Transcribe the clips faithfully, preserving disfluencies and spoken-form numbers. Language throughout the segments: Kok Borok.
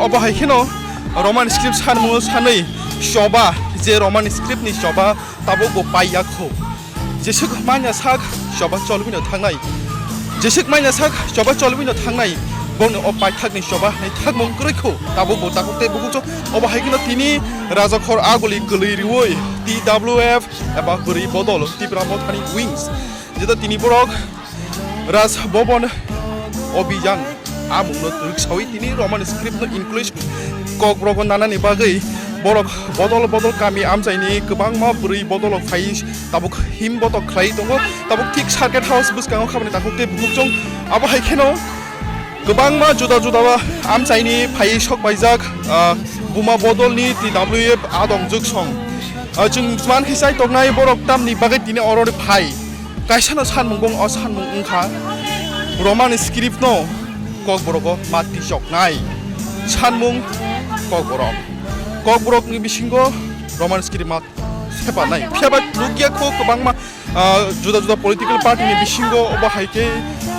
Obo hai kheno Roman script sanmung sanwi choba, je Roman script ni choba tabuk bo pai ya kho. Jeswk manya sak choba cholwi no thangnai. Jeswk manya sak choba cholwi no thangnai. Bongni o paithak ni choba hai thakmung kwrwi kho. Tabuk bo takhuk tei bukhuk chok. Obo hai kheno tini Rajakhor aguli kwlwi riwi T W F eba bwrwi bodol Tipra Mothani Wings. Jeta tini borok Raj Bhavan Abhiyan amungno rwksawi tini Roman script no English kokborok nanani bagwi borok bodol bodol kami amchaini kwbangma bwrwi bodol phai tabuk him botok khlai tongo, tabuk thik circuit house bwskango khabani takhuk tei bukhuk chong abo hai kheno kwbangma juda juda amchaini phai sok paijak, ah, buma bodolni T W F adong juksong. Ah, chwng man khe chai tongnai borok tamni bagwi tini oro phai. Kaisa no sanmung bong o sanmung wngkha Roman script no kokborok o ma tisoknai. Sanmung kokborok. Kokborok ni bisingo Roman script ma sepanai. Phiya ba nukya kho kwbangma, ah, juda juda political party ni bisingo obo hai khe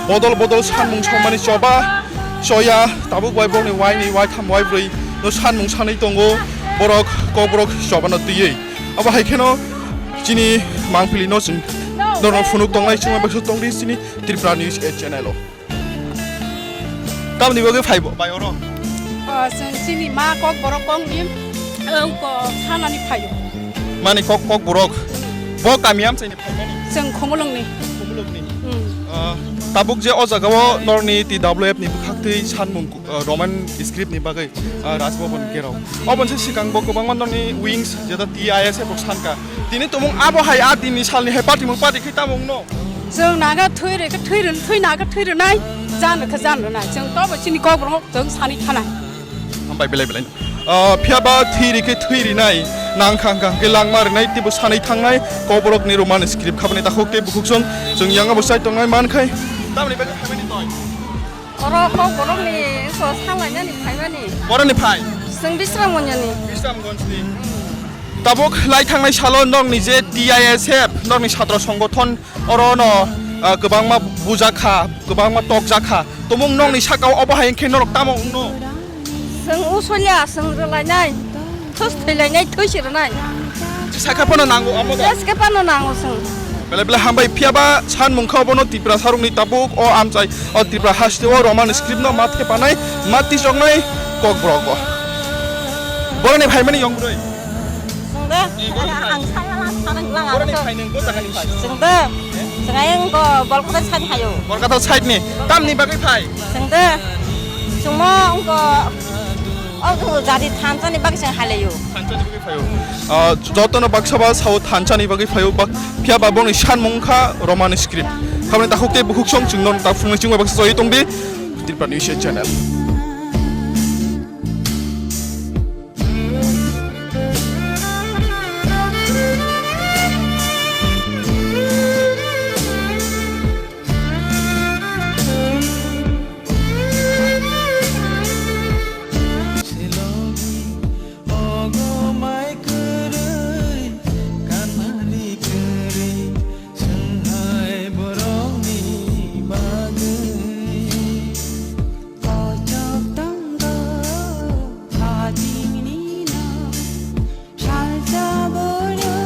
bodol bodol sanmung somani choba choya tabuk bai bongni waini waitham waibrwi no sanmung sanwi tongo borok kokborok choba no twiwi. Obo hai kheno chini mangpili no chwng norok phunuk tongnai chwng baksa tongdi chini Tripura News eight channel o. Tamni bagwi phaibo bai oro? O, chwng chini ma kokborok kokni, wng ko sanani phaio. Mani kok kokborok. Bo kami amchaini phaimani? Chwng Khumulwngni. Khumulwngni. Hmm. Ah, tabuk je o jaga o norni T W F ni bwkhaktwi sanmung, ah, Roman script ni bagwi, ah, Raj Bhavan gerao. Oboni se swkang bo kwbangma norni wings jeta T I S F rok sanka. Tini tumung abo hai a dinni salni hai patimung pati khe tamo wngno? Chwng naga thwi rwkhe thwi rw-, thwi naga thwi rwnai, jan rwkhe jan rwnai. Chwng tobo chini kokborok chwng sani thanai. Hambai belai belai. Ah, phiya ba thwi rwkhe thwi rwnai, nang kha hwnkha hwnkhe langma rwnai, teibo sanai thangnai, kokborokni Roman script khabani takhuk tei bukhuk chwng, chwng yang abo chai tongnai man khai. Tamoni bagwi phaimani toi? Oro kokborokni so salainani phaimani. Boroni phai? Chwng Bisramganjni. Bisramganjni. Tabuk lai thangnai salo nokni je T I S F, nokni chhatra songgothon oro no, ah, kwbangma bujakha, kwbangma tokjakha. Tumung nokni sakao obo hai khe norok tamo wngno? Chwng usolya, chwng rwlainai, thus thwilainai, thwi se rwnai. Sakha phano nango omo ba? Jeske phano nango chwng. Belai belai hambai phiya ba sanmung kha obono Tiprasa rokni tabuk o amchai o Tripura haste o Roman script no ma thepanai, ma tisoknai kokborok bo. Boroni phaimani yong bwrwi. Chwng de, ang sana lang sana lang. Boroni phai nang bo jaga ni phai. Chwng de, chwng ayang ko Bolkata side hayo. Bolkata side ni. Tamni bagwi phai? Chwng de, chwngmo ang ko o jadi thansa ni bagwi chwng halayo. Thansa ni bagwi phaio. Ah, jotono baksa ba sao thansa ni bagwi phaio. Bak-, phiya ba bongni sanmung kha Roman script. Khamni takhuk tei bukhuk song chwng non ta phungnai chwng baksa soi tong di. Tripura News Channel. Kochok tongo, hajini no, salsa boro,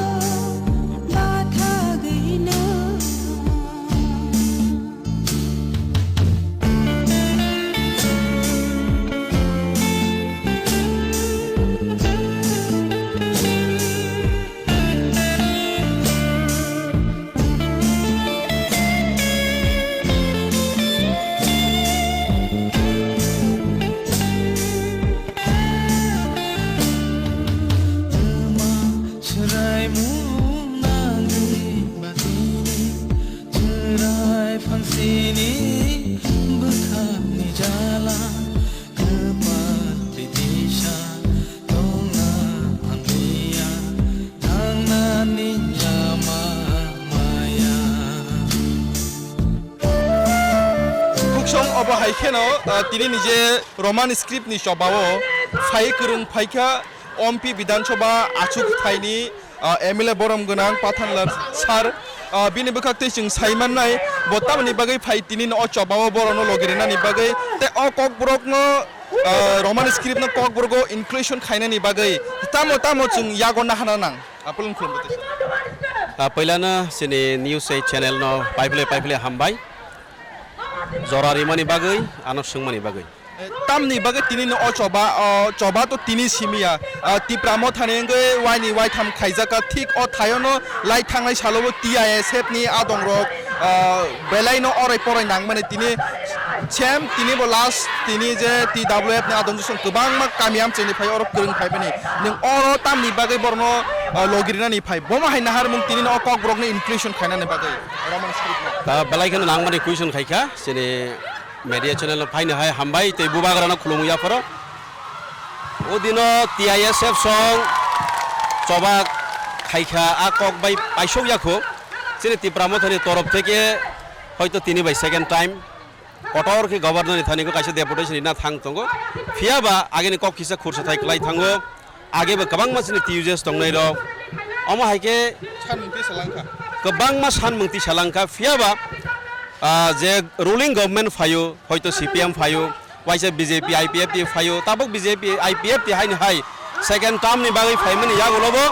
bathagwi no. Swraimung nangwi batini, chwrai phansini bwkhakni jala. Kwpal titisa tongna hamliya, thangnani lama maya. Bukhuk song obo hai kheno, ah, tini ni je Roman script ni chobao phai kwrwng phaikha M P Bidhan Sabha achuk thaini, ah, M L A borom gwnang Pathanlal sir, ah, bini bwkhak twi chwng sai mannai, bo tamoni bagwi phai tini no o chobao borokno logi rwnani bagwi, tei o kokborokno Ah, Roman script no Kokborok o inclusion khainani bagwi tamo tamo chwng yago nahana nang? Apolon khulumbo tei. Ah, pailano chini news ei channel no paiphle paiphle hambai. Jora rimani bagwi, ano swngmani bagwi. Eh, tamni bagwi tini no o choba, o choba to tini simiya. Ah, Tipra Mothani wngwi waini waitham khaijaka, thik o thaiono lai thangnai salo bo T I S F ni adongrok, ah, belai no orai porai nangmani tini sem tini bo last tini je T W F ni adong jisung kwbangma kami amchaini phai oro kwrwng phaimani. Nwng oro tamni bagwi borno, ah, logirinani phai. Bomo hai naharmung tini no o Kokborok ni inclusion khainani bagwi. Roman script no. Ah, belai kheno nangmani question khaikha, chini media channel no phaino hai hambai tei bubagrano khulumwi yapharo. O dino T I S F song choba khaikha, a kok bai paisok yakho. Chini Tipra Mothani torof theke hoito tini bai second time kotor khe governor ni thani kaisa deputation rina thang tongo. Phiya ba agini kok kisa khursa thai kwlai thango. Age bo kwbangma chini T U Js tongnai rok. Omo hai khe sanmung twi salangkha. Kwbangma sanmung twi salangkha. Phiya ba, ah, je ruling government phaio, hoito C P M phaio, waisa B J P I P F T phaio, tabuk B J P I P F T haini hai second term ni bagwi phaimani yagulo bo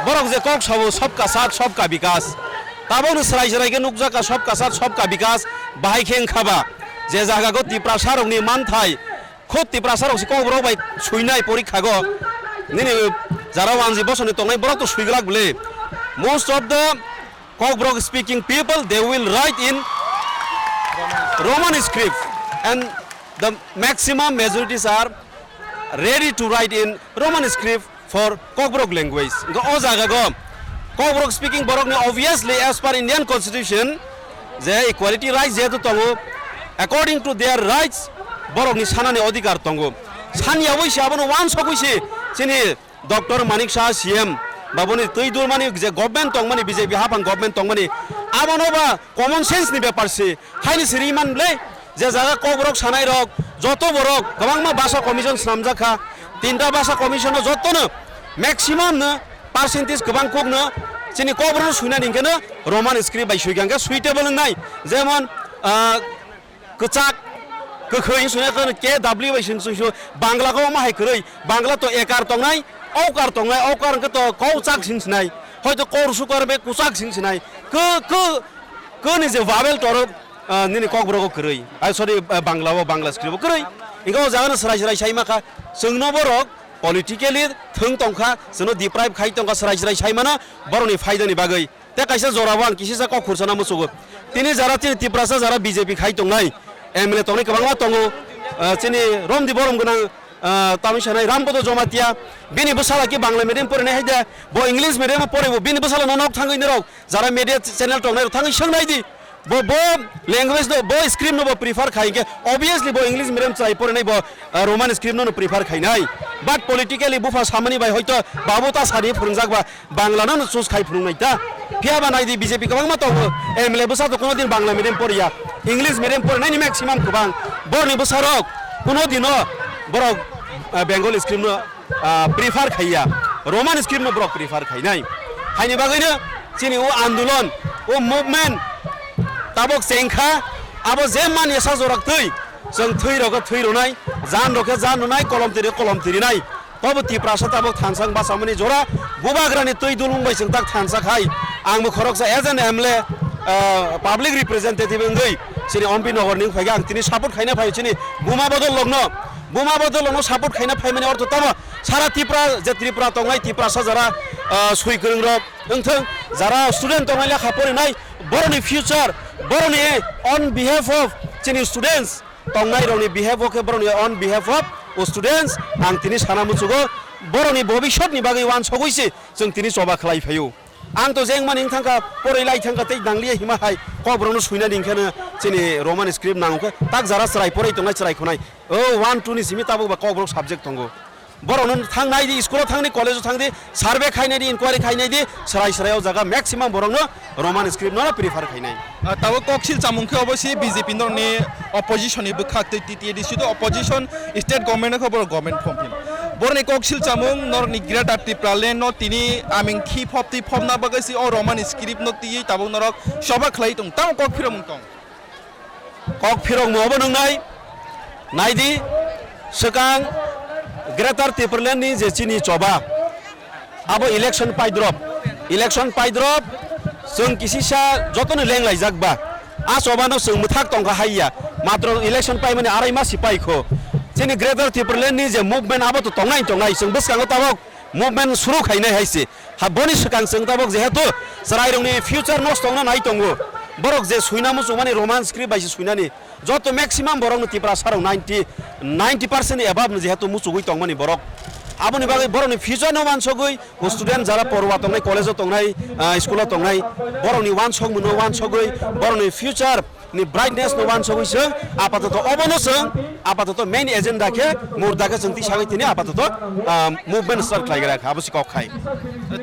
borok je kok sabo sabka saath sabka bikas. Tabukno srai srai khe nukjakha sabka saath sabka bikas bahai khe wngkha ba je jaga go Tiprasa rokni manthai khud Tiprasa rok se Kokborok bai suinai porikha go. Nini jara wanji bosoni tongnai borok to suiglak bwle. Most of the Kokborok speaking people, they will write in Roman script and the maximum majorities are ready to write in Roman script for Kokborok language. Hwnkhe o jaga go Kokborok speaking borok ni obviously as per Indian constitution je equality rights jehetu tongo, according to their rights borok ni sanani odhikar tongo. Sani yawi se abono wansokwi se chini Doctor Manik Saha C M baboni twi dulmani je government tongmani B J P haphang government tongmani abono ba common sense ni bepar se. Haini siri man ble, je jaga Kokborok sanai rok, joto borok kwbangma basa commission swnamjak kha, tinta basa commission no joto no maximum no percentage kwbang kuk no chini Kokborok no suinani hwnkhe no Roman script bai suikha hwnkhe suitable wngnai, jemon, ah, kwchak, kwkhwi suina khe K W bai sing sing su, Bangla khe omo hai kwrwi, Bangla to ekar tongnai, okar tongnai, okar hwnkhe to kau chak sing sinai, hoito kau rusukar be kwchak sing sinai, kw, kw, kw ni je vowel torok, ah, nini Kokborok o kwrwi. Ah, sorry, ah, Bangla o, Bangla script o kwrwi. Hingke o jaga no serai serai sai ma kha. Chwng no borok politically thwng tong kha, chwng no deprive khai tong kha, serai serai sai mano borok ni phaida ni bagwi. Tei kaisa jora o ang kisi sa kok khursa na muchugo. Tini jara chini Tiprasa jara B J P khai tong nai, M L A tong nai kwbangma tongo. Ah, chini Romdi Borom gwnang, ah, tamni sanai Rambodo Jomatia. Bini bwsala ki Bangla medium pore nai hai de. Bo English medium o pore bo. Bini bwsala no nok thangwi norok jara media channel tong nai rok thangwi swng nai di. Bo, bo language no, bo script no bo prefer khai hwnkhe, obviously bo English medium chwrai porinai bo, ah, Roman script no, no prefer khainai. But politically bupha samani bai hoito babu ta sadi phwrwngjak ba Bangla no, no choose khai phwrwngnai ta. Phiya ba nai di B J P kwbangma tongo, M L A bwsa to kuno din Bangla medium poriya, English medium porinaini maximum kwbang. Borni bwsa rok kuno dino borok, ah, Bengali script no ah, prefer khaiya, Roman script no borok prefer khainai. Haini bagwino chini o andolon, o movement tabok chengkha, abo je man yasa jorak twi, chwng thwi rokhe thwi rwnai, jan rokhe jan rwnai, kolom twi rokhe kolom twi rwnai. Tobo Tiprasa tabok thansa wng bachamani jora, bubagrani twi dulung bai chwng tak thansa khai. Ang bo khoroksa as an M L A, ah, public representative wngwi chini Ompi Nogor ni wngphaikha, ang tini support khaina phai chini Buma Bodol rokno. Buma Bodol rokno support khaina phaimani ortho tamo? Sara Tripura, je Tripura tongnai Tiprasa jara, ah, sui kwrwng rok wngthung, jara student tongnai lekha porinai, boroni future, boroni on behalf of chini students tongnai rokni behalf o khe boroni on behalf of o students ang tini sana muchugo, boroni bobiswt ni bagwi wansogwi se chwng tini choba khlai phaio. Ang to jeng mani wng thangkha, poroi lai thangkha tei nangliya hima hai kok borokno suinani hwnkhe no chini Roman script nang khe tak jara chwrai poroi tongnai chwrai khonai. O one two ni simi tabuk ba kok borok subject tongo. Borokno thang nai di, school o thang di, college o thang di, survey khai nai di, inquiry khai nai di, chwrai chwrai o jaga maximum borokno Roman script no prefer khai nai. Ah, tabuk koksil chamung khe obo si B J P norokni opposition ni bwkhak tei T T A D C to opposition state government no khe borok government form phim. Borokni koksil chamung norokni Greater Tripura land no tini aming khi phop twi phopna bagwi si o Roman script no twiwi tabuk norok choba khlai tong tamo kok phiromung tong. Kok phirokmo obo nwngnai. Naidi, Swkang Greater Tipraland ni je chini choba, abo election paidrop, election paidrop, chwng kisisa jotono lenglaijak ba, a choba no chwng mwthak tongkha haiya, matro election paimani arai masi paikho. Chini Greater Tipraland ni je movement abo to tongnai tongnai, chwng bwskango tabok movement suru khainai hai se. Ha, boni swkang chwng tabok jehetu chwrairokni future nosto wngna nai tongo. Borok je suina muchungmani Roman script bai se suinani. Joto maximum borokno Tiprasarok ninety, ninety percent above no jehetu muchugwi tongmani borok. Aboni bagwi borokni future no wansogwi, student jara porwa tongnai, college o tongnai, ah, school o tongnai, borokni wansokmung no wansogwi, borokni future ni brightness no wansogwi chwng apatoto obono chwng apatoto main agenda khe murda khe chwng tisagwi tini apatoto, ah, movement start khlaigra kha, abo se kok khai.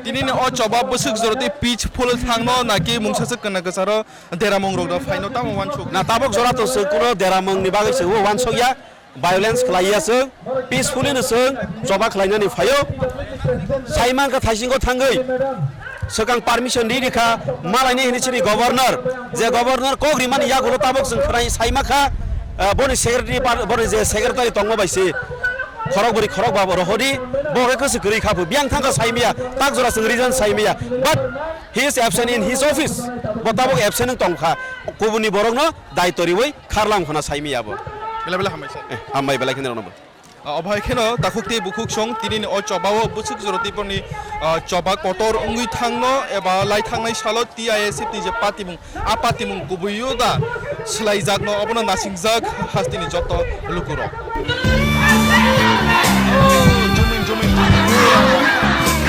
Tini ni o choba bwswk joroti peaceful thangno naki mungsa se kwna kwcharo deramung rok da phaino tamo wansuk. Na tabok jora to chwng kuno deramung ni bagwi chwng wansok ya, violence khlai ya chwng, peacefully no chwng choba khlainani phaio. Sai mankha thaisingo thangwi swkang permission ri rikha malaini hini chini governor, je governor kok rimani yagulo tabok chwng khwnai sai makha, ah, boni secretary par-, boni je secretary tongma bai se khorok bwrwi khorok ba rohori bo khe kwswk kwrwi kha phu biyang thangkha sai miya tak jora chwng reason sai miya, but he is absent in his office, bo tabok absent wng tong kha, kubuni borokno daitw riwi kharlam khna saimi abo. Bela bela hambai sir. Eh, hambai belai kheno rwno bo. Ah, obo hai kheno takhuk tei bukhuk song tini ni o choba o bwswk jora tei borni, ah, choba kotor wngwi thangno eba lai thangnai salo T I S F ni je patimung, a patimung kubui o da swlaijakno obono nasingjak hasteni joto lukurok.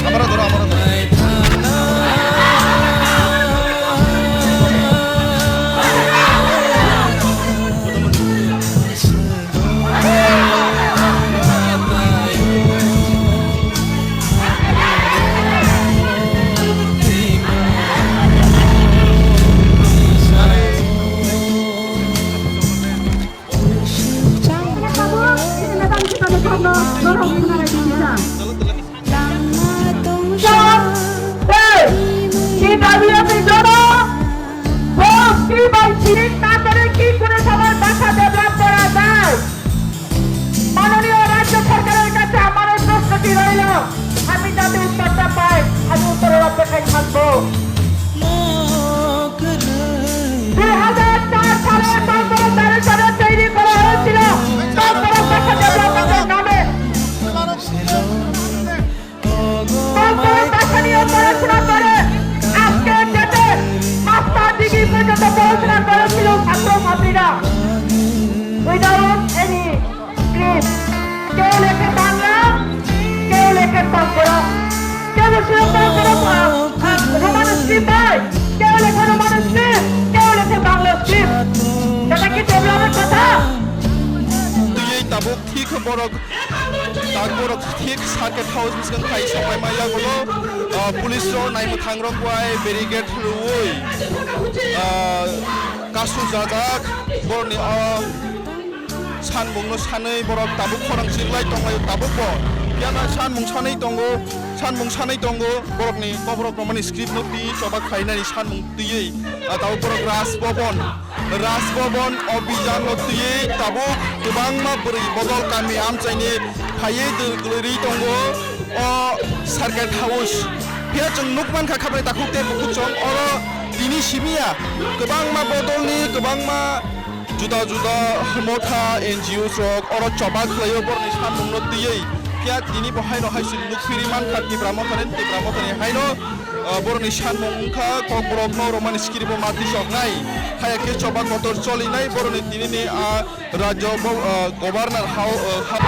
Amara doro, amara doro. T W F ni jono, vote কি bai sirik na kore ki kune samay bhasha develop kora jai? মাননীয় রাজ্য সরকারের কাছে আমার এই প্রশ্নটি রইল, আমি যাতে উত্তরটা পাই, আমি উত্তরের অপেক্ষায় থাকবো। দুই হাজার চার সালে কর্পোরেট ডাইরেক্টরেট তৈরি করা হয়েছিল কর্পোরেট ভাষা ডেভেলপমেন্টের নামে। কর্পোরেট ভাষা নিয়ে পড়াশোনা করে আজকে ডেটে মাস্টার ডিগ্রি পর্যন্ত পড়াশোনা করেছিল ছাত্রছাত্রীরা। Without any script। কেউ লেখে বাংলা, কেউ লেখে ককবরক, কেউ লেখে ককবরক, আহ, আহ, রোমান স্ক্রিপ্ট হয়, কেউ লেখে রোমান স্ক্রিপ্ট, কেউ লেখে বাংলা স্ক্রিপ্ট। এটা কি ডেভেলপের কথা? Twi tabuk thik borok, tak borok thik circuit house bwskango khai sopai maya gulo, ah, police rok naimwthang rok bai barricade rwui, ah, kasu jajak borokni o sanmungno sanwi borok tabuk khorang chirlai tonglaio tabukbo. Phiya na sanmung sanwi tongo, sanmung sanwi tongo borokni kokrok rwmani script no twi choba khlainani sanmung twiwi, ah, tabuk borok Raj Bhavan. Raj Bhavan Abhijan no twiwi tabuk kwbangma bwrwi bodol kami amchaini phaiwi dwrwgwi tongo o circuit house. Phiya chwng nukmankha khabrai takhuk tei bukhuk chwng oro tini simiya kwbangma bodolni kwbangma juda juda motha N G Os rok oro choba khlaio borokni sanmungno twiwi. Phiya tini bo haino hai chwng nukphiri mankha Tipra mothani, Tipra mothani haino. Ah, borokni sanmung wngkha kokborokno romani script-o ma tisoknai. Haya khe choba kotor cholinai borokni tinini, ah, rajyo bo, ah, governor hao, ah, ha-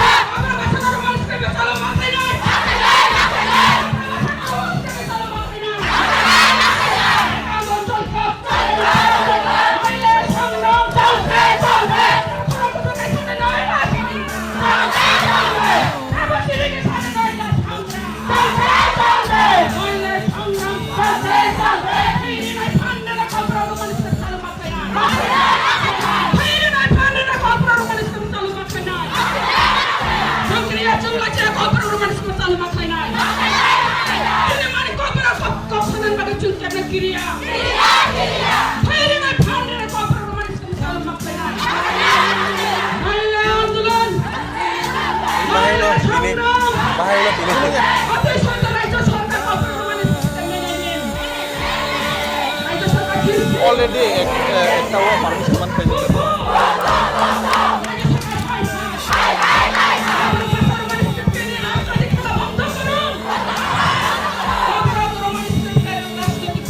Kiriya. Kiriya, kiriya. Kiriya, kiriya. Kiriya, kiriya. Kiriya, kiriya. Already ek- eh, ekta o permission man khaijak.